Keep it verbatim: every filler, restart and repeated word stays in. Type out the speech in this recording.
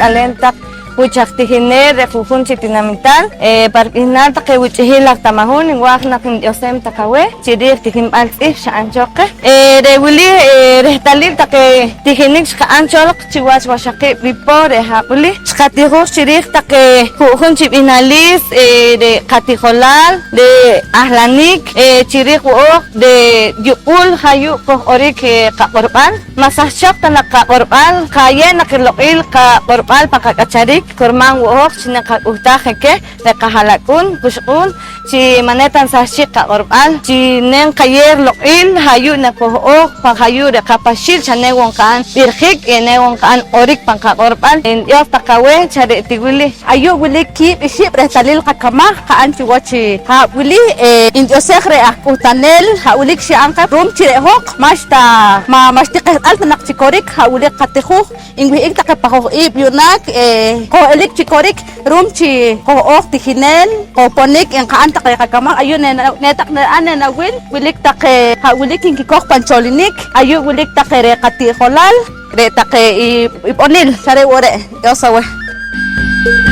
k'aleen taq wuch aj tijineel reh ju'jun chi tinamital, eh, pa rib'ihnaal taqe wuch'ihil aj Tamahun, nwaaj naq nitioxem taq aweh chi riij tijinb'al tz'ihb' xa'n cho qeh. Eh, re' wili, eh, rehtalil taqe tijinik xqa'n cho loq chiwach waxaqiib' Wipo, re' ha' wili xqatijuuj chi riij taqe ju'jun chi b'ihnalis, eh, re' qatijolaal, re' ahlanik, eh, chi riij wo' re' yuq'ul ha' yu' qojq'orik, eh, qaq'orb'al. Ma' sahchoq ta naq qaq'orb'al, qayeew naq riloq'il qaq'orb'al pan qak'acharik, kurman wo' hoj chi naqak'uhtaaj je keh re' qaha'lak'un, quxq'un, chi ma' ne ta nsahchik qaq'orb'al, chi ne nqayeew riloq'il, ha' yu' naqoh'ooj pan ha' yu' re' qapaxiil, xa ne wo' nqa'n b'irjik, eh, ne wo' nqa'n q'orik pan qaq'orb'al. Ntiox taq aweh, xa re' ti wili. Ayu' wilik kiib' ixib' rehtalil qakamaj qa'n chiwach i ha' wili, eh, ntioxej reh aj k'uhtaneel ha' wilik xi'an qeh ru'um chi re' hoj ma'xta, ma', ma' xtiqeht'al ta naq chi korik ha' wilik qatijuuj. Nwih'ik taqe pa hoj iib' yu'naak, eh, qoj-elik chi korik ru'um chi qoj-ooj tijineel, qojponik nqa'n taqe qakamaj. Ayu' ne, ne taq nera'n nenawil, wilik taqe ha' wilik nkikoj pan cholinik, ayu' wilik taqe reh qati'jolal, re' taqe i, i b'onil, xa re' wo' re', ntiox aweh.